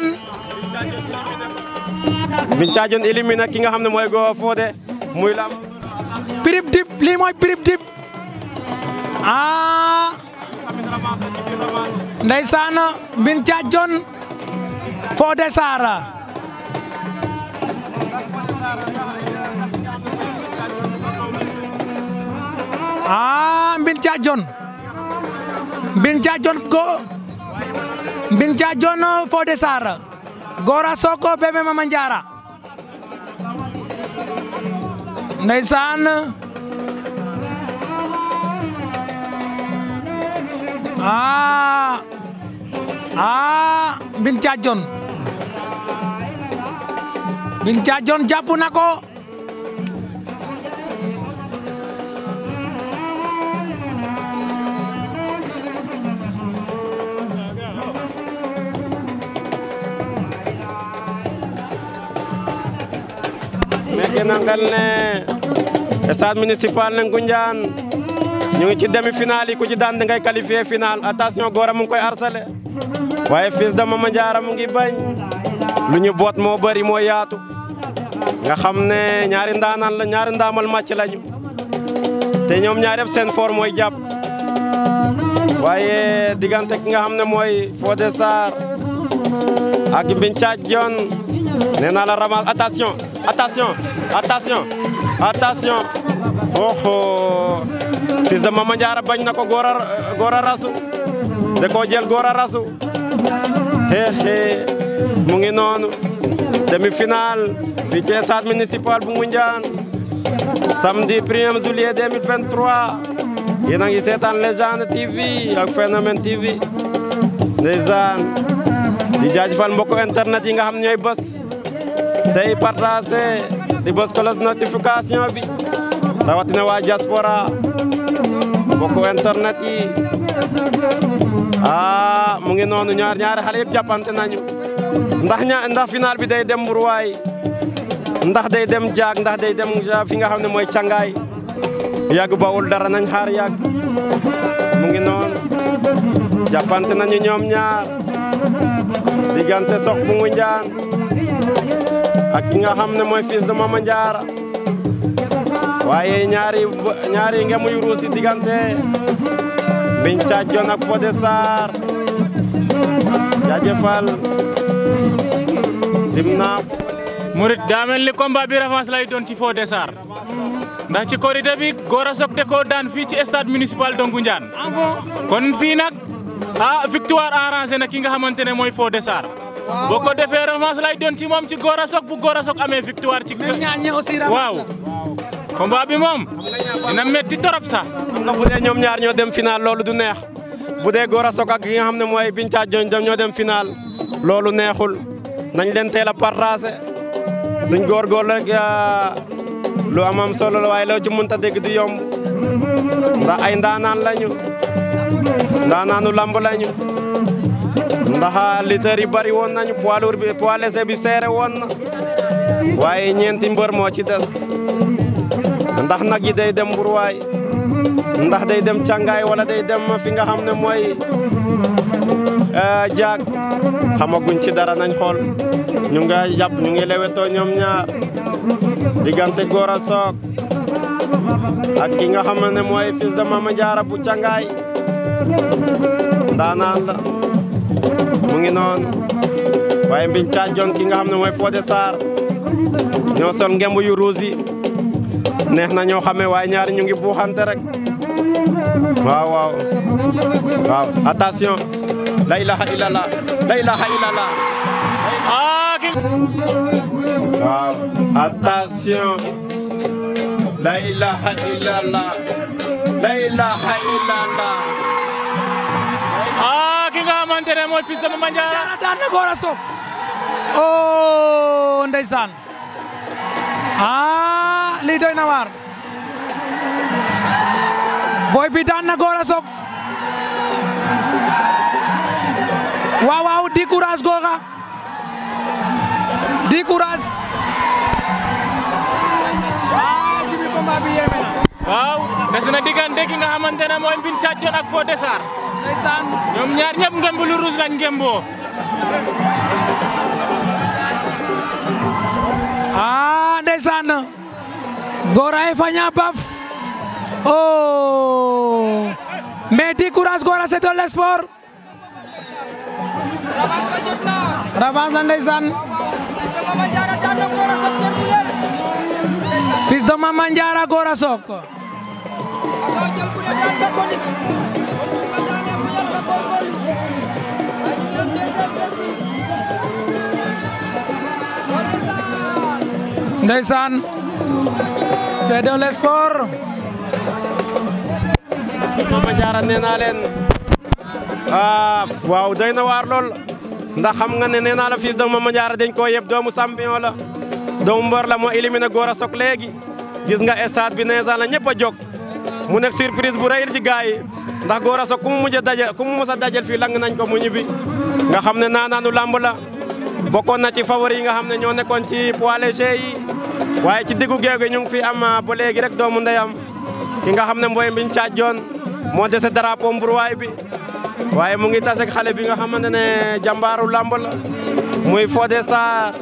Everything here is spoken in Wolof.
ndeysaan Mbine Thiadione éliminé ki nga xam ne mooy Go Fodé muy lam Prip Dip lii mooy Prip Dip ndeysaan Mbine Thiadione Fodé Sarr Mbine Thiadione Fodé Sarr Gora Sock Bébé Mama Ndiara ndeysaan Mbine Thiadione jàpp na ko meke nangal ne stade municipal ne Ngoundiane ñu ngi ci demi-finale yi ku ci daan da ngay qualifier finale attention Gora mu ngi koy harcelé waaye Fils de Mama Ndiara mu ngi bañ lu ñu boot moo bëri moo yaatu nga xam ne ñaari ndaanaan la ñaari ndaamal match lañu te ñoom ñaar yëpp seen fort mooy jàpp waaye diggante ki nga xam ne mooy Fodé Sarr ak Mbine Thiadione nee naa la ramal attention oho Fils de Mama Ndiara bañ na ko Gora rasu da koo jël Gora rasu mu ngi noonu demi-finale fii ci stade municipal bu Ngoundiane samedi 1er juillet 2023 yéen a ngi seetaan Légende TV ak Phénomène TV ndeysaan di jaajëfal mbokku internet yi nga xam ñooy bës tey partagé di bës cloche notification bi rawatina waa diaspora mbokku internet yi mu ngi noonu ñaari xale yëpp jàppante nañu ndax final bi day dem Mburuwaay ndax day dem Jaag ndax day dem fi nga xam ne mooy Cangaay yàgg bawul dara nañ xaar yàgg mu ngi noonu jàppante nañu ñoom ñaar diggante Sokh bu Ngoundiane ak ki nga xam ne mooy Fils de Mama Ndiara waaye ñaari ngemu yu ruus diggante Mbine Thiadione ak Fodé Sarr jaajëfal simna Murit daa mel ni combat bi revanche lay doon ci Fodé Sarr ndax ci korité bi Gora Sock te ko daan fii ci stade municipal de Ngoundiane kon fii nag victoire arrangé na ki nga xamante ne mooy Fodé Sarr boo ko defee revanche lay doon ci moom ci Gora Sock bu Gora Sock amee victoire ci waaw combat bi moom dina metti torop sax xam nga bu dee ñoom ñaar ñoo dem final loolu du neex bu dee Gora Sock ak ki nga xam ne mooy Mbine Thiadione ñoo dem final loolu neexul nañ leen teel a partagé suñ góorgóorlu rek lu amam solo la waaye loo ci mënta dégg du yomb ndax ay ndaanaan lañu ndaanaanu lamb lañu ndax lutteurs yi bari woon nañu poids lourd bi poids léger bi seere woon na waaye ñeenti mbër moo ci des ndax nag yi day dem Mburuwaay ndax day dem Cangaay wala day dem fi nga xam ne mooy Jaag xamaguñ ci dara nañ xool ñu ngi jàpp ñu ngi lewetoo ñoom ñaar diggante Gora Sock ak ki nga xam ne mooy Fils de Mama Ndiara bu Cangaay ndaanaan la mu ngi noonu waaye Mbine Thiadione ki nga xam ne mooy Fodé Sarr ñoo sol ngemb yu ruus yi neex na ñoo xamee waaye ñaari ñu ngi buuxante rek waaw attention la ilaha illallah waaw attention la ilaha illallah ki nga xamante ne mooy Fils de Mama Ndiara daan na Gora Sock ndeysaan lii doy na waar boy bi daan na Gora Sock waaw di courage Gora di courage jibi combat bi yéeme na waaw des na diggante ki nga xamante ne mooy Mbine Thiadione ak Fodé Sarr ndeysaan ñoom ñaar ñëpp ngemb lu rouge lañ ngemboo Gora e faña baf. Oh, Meti courage Gora, c'est de l'espoir. Revanche la ndeysaan. Fils de Mama Ndiara Gora Sock. Ndeysaan, c'est de l'espoir. Mama Ndiara nee naa leen waaw doy na waar lool ndax xam nga ne nee naa la Fils de Mama Ndiara dañ koo yeb doomu champion la doomu mbër la moo éliminé Gora Sock léegi gis nga stade bi nee la ñëpp a jóg mu nekk surprise bu rëy ci gars yi ndax Gora Sock ku mu mujj a dajal fii lang nañ ko mu ñibbi nga xam ne naanaanu lamb la bokkoon na ci favori yi nga xam ne ñoo nekkoon ci poids léger yi waaye ci diggu géew gi ñu ngi fi am ba léegi rek doomu ndeyam ki nga xam ne Mboye Mbiñ Caajoon moo dese drapeau mburuwaay bi waaye mu ngi tase ak xale bi nga xamante ne jàmbaaru lamb la muy Fodé Sarr.